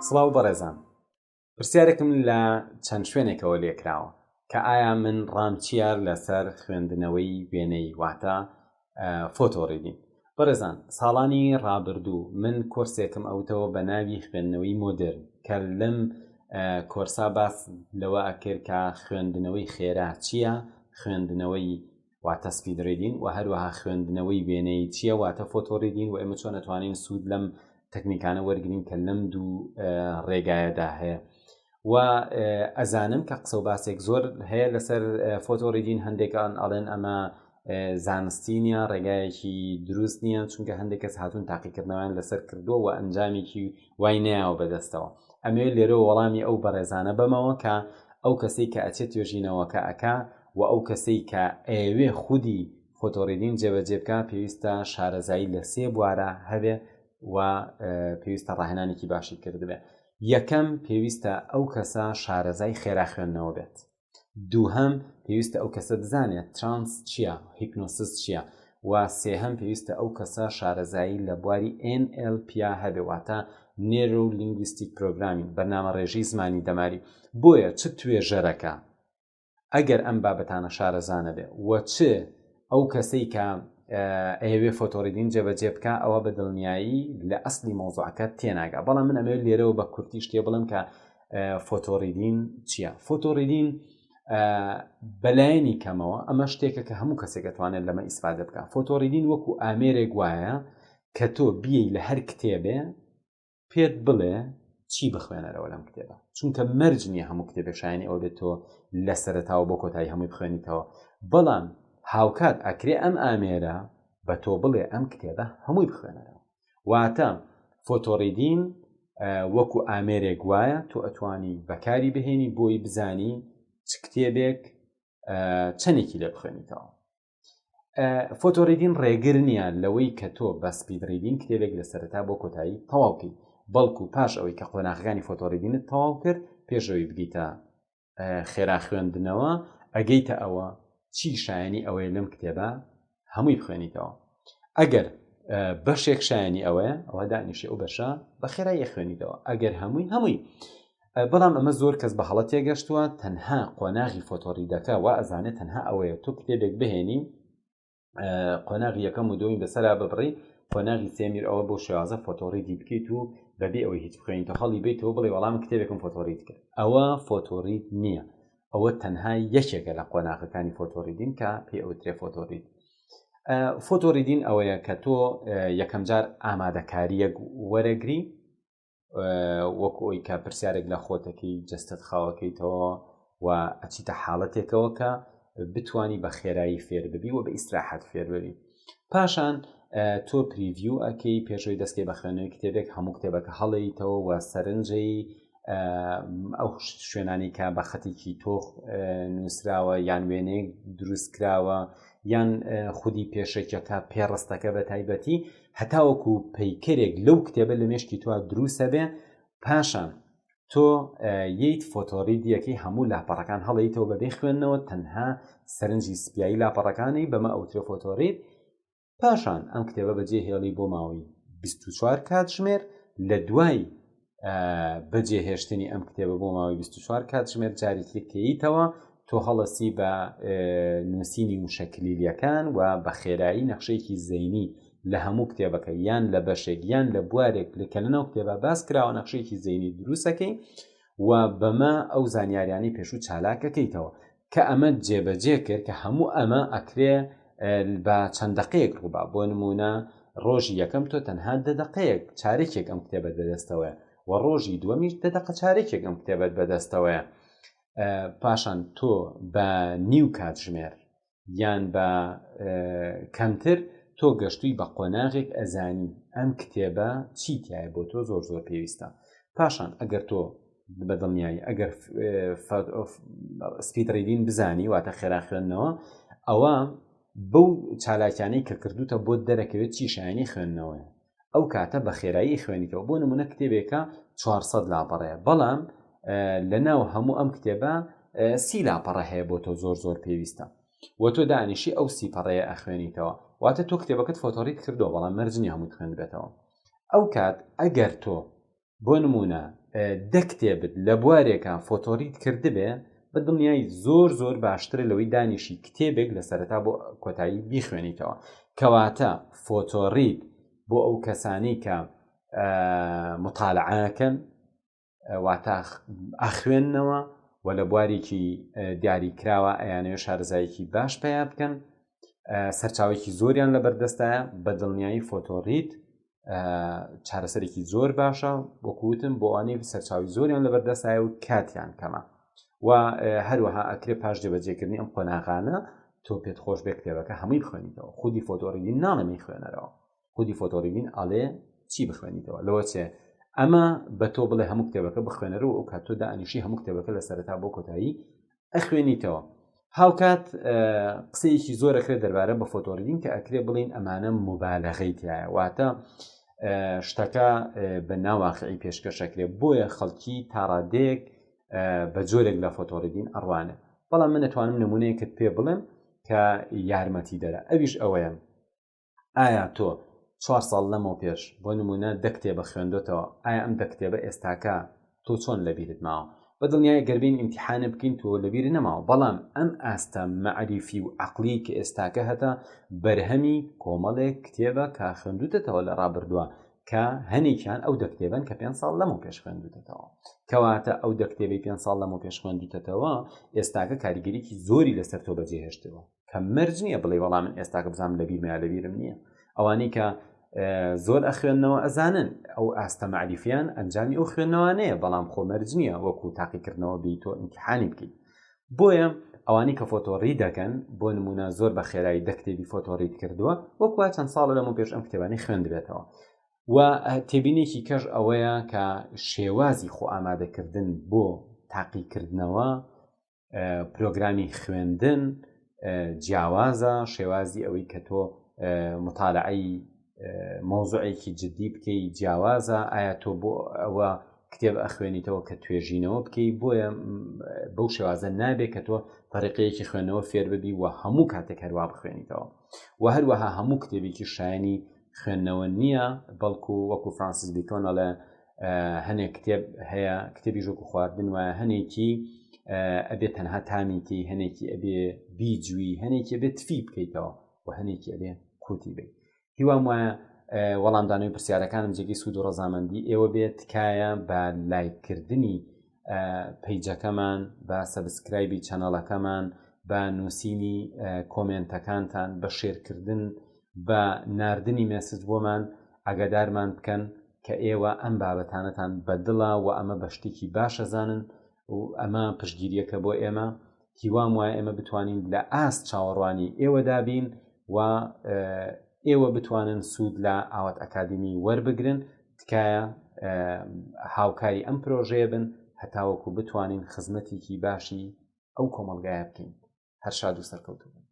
سڵاو بەڕێزان پرسیارێکم لە چەند شوێنێکەوە لێکراوە کە ئایا من ڕام چییە لەسەر خوێندنەوەی وێنەی واتە photo reading بەڕێزان ساڵانی ڕابردوو من کۆرسێکم ئەوتەوە بە ناوی خوێندنەوەی مۆدرن کە لەم کۆرسا باس لەوە ئەکرد کە خوێندنەوەی خێرا چییە خوێندنەوەی واتە speed reading و هەروەها خوێندنەوەی وێنەی چییە واتە photo reading و ئێمە چۆن ئەتوانین سوود لەم تەکنیکانە وەرگین کە لەم دوو ڕێگایەدا هەیە و ئەزانم کە قسە و باسێک زۆر هەیە لەسەر photo reading هەندێکان ئەڵێن ئەمە زانستی نییە ڕێگایەکی دروست نییە چونکە هەندێک کەس هاتوون تاقیکردنەوەیان لەسەر کردووە و ئەنجامێکی وای نایەوە بەدەستەوە ئەمێ لێرەوە وەڵامی ئەو بەڕێزانە بەمەوە کە ئەو کەسەی کە ئەچێت توێژینەوەکە ئەکا و ئەو کەسەی کە ئەیەوێ خودی photo reading جێبەجێ بکا پێویستە شارەزایی لە سێ بوارە هەبێ و پێویستە ڕاهێنانێکی باشی کردبێ یەکەم پێویستە ئەو کەسە شارەزای خێرا خوێندنەوە بێت دووهەم پێویستە ئەو کەسە بزانێت trance چییە hypnosis چییە و سێهەم پێویستە ئەو کەسە شارەزایی لە بواری NLP هەبێ واتە Neuro Linguistic Programming بەرنامە ڕێژی زمانی دەماری بۆیە چ توێژەرەکە ئەگەر ئەم بابەتانە شارەزا نەبێ و چ ئەو کەسەی کە ئەیەوێ photo reading جێبەجێ بکە ئەوە بە دڵنیایی لە ئەسلی مەوزوعەکە تێناگا بەڵام من ئەمەوێت لێرەوە بە کورتی شتێ بڵێم کە photo reading چییە؟ photo reading بەلایەنی کەمەوە ئەمە شتێکە کە هەموو کەسێک دەتوانێت لەمە ئیسفادە بکە photo reading وەکو ئامێرێک وایە کە تۆ بیەی لە هەر کتێبێ پێت بڵێ چی بخوێنەرەوە لەم کتێبە چونکە مەرج نییە هەموو کتێبێک شایانی ئەوە بێت تۆ لە سەرەتاوە بۆ کۆتایی هەمووی بخوێنیتەوە بەڵام هاوکات ئەکرێ ئەم ئامێرە بە تۆ بڵێ ئەم کتێبە هەمووی بخوێنەرەوە واتە photo reading وەکو ئامێرێک وایە تۆ ئەتوانی بەکاری بهێنی بۆی بزانی چ کتێبێک چەندێکی لێ بخوێنیتەوە photo reading ڕێگر نییە لەوەی کە تۆ بە speed reading کتێبێک لە سەرەتا بۆ کۆتایی تەواوکەی بەڵکو پاش ئەوەی کە قۆناغەکانی photo reading ت تەواو کرد پێشەوەی بگیتە خێرا خوێندنەوە ئەگەیتە ئەوە چی شایانی ئەوەیە لەم کتێبە هەمووی بخوێنیتەوە ئەگەر بەشێک شایانی ئەوەیە ئەوە دانیشی ئەو بەشە بە خێرایی خوێنیتەوە ئەگەر هەمووی هەمووی بەڵام ئەمە زۆر کەس بە هەڵە تێگەشتووە تەنها قۆناغی photo read ەکە وا ئەزانێت تەنها ئەوەیە تۆ کتێبێک بهێنی قۆناغی یەکەم و دووەمی بەسەرا ببڕی قۆناغی سێمیر ئەوە بۆ شێوازە photo read ی بکەیت و بەبێ ئەوەی هیچ بخوێنیتەوە هەڵی بیتەوە بڵێ وەڵام کتێبێکم photo read کرد ئەوە photo read نییە ئەوە تەنها یەکێکە لە قۆناغەکانی photo reading کە پێ ئەوترێ photo read photo reading ئەوەیە کە تۆ یەکەمجار ئامادەکاریەک وەرەگری وەکو ئەوی کە پرسیارێک لە خۆتەکەی جەستەت خاوەکەیتەوە و ئەچیتە حاڵەتێکەوە کە بتانی بە خێرایی فێر ببی و بە ئیسراحەت فێر ببی پاشان تۆ preview ئەەکەی پێشەوەی دەستکەی بە خوێنەوەی کتێبێک هەموو کتێبەکە هەڵیتەوە و سەرنجەی ئەو شوێنانی کە بە خەتێکی تۆخ نووسراوە یان وێنەیەک دروست کراوە یان خودی پێشەکیەکە پێڕستەکە بە تایبەتی هەتاوەکو پەیکەرێک لەو کتێبە لە مێشکی تۆ دروستە بێ پاشان تۆ یت photo read ەکەی هەموو لاپەڕەکان هەڵیتەوە بەبێ خوێندنەوە تەنها سەرنجی سپیایی لاپەڕەکانی بەمە ئەوترێ photo read پاشان ئەم کتێبە بەجێ هێڵی بۆ ماوەی 24 کاتژمێر لە دوای بەجێهێشتنی ئەم کتێبە بۆ ماوەی 24 کاتژمێر جارێکی کەیتەوە تۆ هەڵەسی بە نووسینی وشە کلیلیەکان و بە خێرایی نەخشەیەکی زەینی لە هەموو کتێبەکە یان لە بەشێک یان لە بوارێک لە کە لەناو کتێبە باس کراوە نەخشەیەکی زەینی دروستەکەی و بەمە ئەو زانیاریانەی پێشوو چالاکەکەیتەوە کە ئەمە جێبەجێ کرد کە هەموو ئەمە ئەکرێ بە چەند دقەیەک ڕووبا بۆ نمونە ڕۆژی یەکەم تۆ تەنها دە دقەیەک چارێکێک ئەم کتێبەت بەدەستەوەیە و ڕۆژی دووەمیش دە دقە چارێکێک ئەم کتێبەت بەدەستەوەیە پاشان تۆ بە نیو کاتژمێر یان بە کەمتر تۆ گەشتوی بە قۆناغێک ئەزانی ئەم کتێبە چی تایە بۆ تۆ زۆر زۆر پێویستە پاشان ئەگەر تۆ بە دڵنیایی ئەگەر speed reading بزانی واتە خێرا خوێندنەوە ئەوە بەو چالاکیانەی کە کردوتە بۆ دەرەکەوێت چی شایانی خوێندنەوەیە ئەو کاتە بە خێرایی خوێنیتەوە بۆ نمونە کتێبێکە 400 لاپەڕەیە بەڵام لە ناو هەموو ئەم کتێبە سی لاپەڕە هەیە بۆ تۆ زۆر زۆر پێویستە. و تۆ دانیشی ئەو سی پەڕەیە ئەخوێنیتەوە واتە تۆ کتێبەکەت photo read کردەوە بەڵام مەرج نییە هەمووت خوێندبێتەوە ئەو کات ئەگەر تۆ بۆ نمونە دە کتێبت لە بوارێکا photo read کردبێ بە دڵنیایی زۆر زۆر باشترە لەوەی دانیشی کتێبێک لە سەرەتا بۆ کۆتایی بیخوێنیتەوە کەواتە photo read بۆ ئەو کەسانی کە مطالعەکەن واتە ئەخوێننەوە و لە بوارێکی دیاریکراوە ئەیانەوێت شارەزایەکی باش پەیا بکەن سەرچاوێکی زۆریان لە بەردەستایە بە دڵنیایی photo read چارەسەرێکی زۆر باشە وەکوتم بۆ ئەوانەی سەرچاوی زۆریان لە بەردەستایە و کاتیان کەمە و هەروەها ئەکرێ پاش جێبەجێکردنی ئەم قۆناغانە تۆ پێت خۆش بێ کتێبەکە هەمووی بخوێنیتەوە خودی photo reading ناڵێمی خوێنەرەوە خودی photo reading ئەڵێ چی بخوێنیتەوە لەوە چێ ئەمە بە تۆ بڵێ هەموو کتێبەکە بخوێنەرەوە ئەو کات تۆ دانیشی هەموو کتێبەکە لە سەرەتا بۆ کۆتایی ئەخوێنیتەوە هاوکات قسەیەکی زۆر ئەکرێت دەربارە بە photo reading کە ئەکرێ بڵین ئەمانە مبالغەی تایە واتە شتەکە بە ناواقعی پێشکەشەکرێ بۆیە خەڵکی تاڕادەیەک بە جۆرێک لە photo reading ئەڕوانێ بەڵام من ئەتوانم نمونەیەکت پێ بڵێم کە یارمەتی دەرە ئەویش ئەوەیە ئایا تۆ چوار ساڵ لەمەو پێش بۆ نمونە دە کتێبە خوێندۆتەوە ئایا ئەم دە کتێبە ئێستاکە تۆ چۆن لەبیرت ماوە بە دڵنیای گەربین ئیمتیحانە بکەین تۆ لەبیر نەماوە بەڵام ئەم ئاستە مەعریفی و عقلی کە ئێستاکە هەتا بەرهەمی کۆمەڵێک کتێبە کە خوێندوتەتەوە لە ڕابردووە کە هەنێکیان ئەو دە کتێبن کە پێ ساڵ لەمە پێش خوێندوتەتەوە کەواتە ئەو دە کتێبەی پێ ساڵ لەمە پێش خوێندوتەتەوە ئێستاکە کاریگەریکی زۆری لەسەر تۆ بەجێهێشتەوە کە مەرج نییە بڵێ وەڵام من ئێستاکە بزانم لەبیرمە یا لەبیرم نییە ئەوانەی کە زۆر ئەخوێندنەوە ئەزانن ئەو ئاستە معریفیان ئەنجامی ئەو خوێندنەوانەیە بەڵام خۆ مەرج نییە وەکو تاقیکردنەوە بی تۆ ئیمتحانی بکەیت بۆیە ئەوانەی کە photo read دەکەن بۆ نمونە زۆر بە خێرایی دە کتێبی photo read کردووە وەکوە چەند ساڵە لەمە پێش ئەم کتێبانی خوێندبێتەوە و تێبینێکی کەش ئەوەیە کە شێوازی خۆ ئامادەکردن بۆ تاقیکردنەوە پرۆگرامی خوێندن جیاوازە شێوازی ئەوەی کە تۆ مطالعەی مەوزوعێکی جددی بکەی جیاوازە ئایا تۆ بۆ ئەوە کتێب ئەخوێنیتەوە کە توێژینەوە بکەی بۆیە بەو شێوازە نابێت کە تۆ طریقەیەکی خوێندنەوە فێر ببی و هەموو کاتێک هەروە بخوێنیتەوە و هەروەها هەموو کتێبێکی شایانی خوێندنەوە نییە بەڵکو وەکو فرانسیس بیکۆن ئەڵێ هەنێک کتێب هەیە کتێبی ژۆک و خواردن وایە هەنێکی ئەبێ تەنها تامیکی هەنێکی ئەبێ بیجوی هەنێکی ئەبێ تفی بکەیتەوە و هەنێکی ئەبێ قوتی بیت هیوام وایە وەڵامدانەوەی پرسیارەکانم جێگەی سوود و ڕەزامەندی ئێوە بێت تکایە بە لایککردنی page ەکەمان بە subscribe ی channel ەکەمان بە نووسینی comment ەکانتان بە share کردن بە ناردنی message بۆمان ئاگادارمان بکەن کە ئێوە ئەم بابەتانەتان بەدڵە و ئەمە بە شتێکی باش ئەزانن و ئەمە پشتگیریەکە بۆ ئێمە هیوام وایە ئێمە بتوانین لە ئاست چاوەڕوانی ئێوەدا بین و ئێوە بتوانن سوود لە ئاوات ئەکادمی وەربگرن تکایە هاوکاری ئەم پرۆژەیە بن هەتاوەکو بتوانین خزمەتێکی باشی ئەو کۆمەڵگایە بکەین هەر شاد و سەرکەوتوو بن.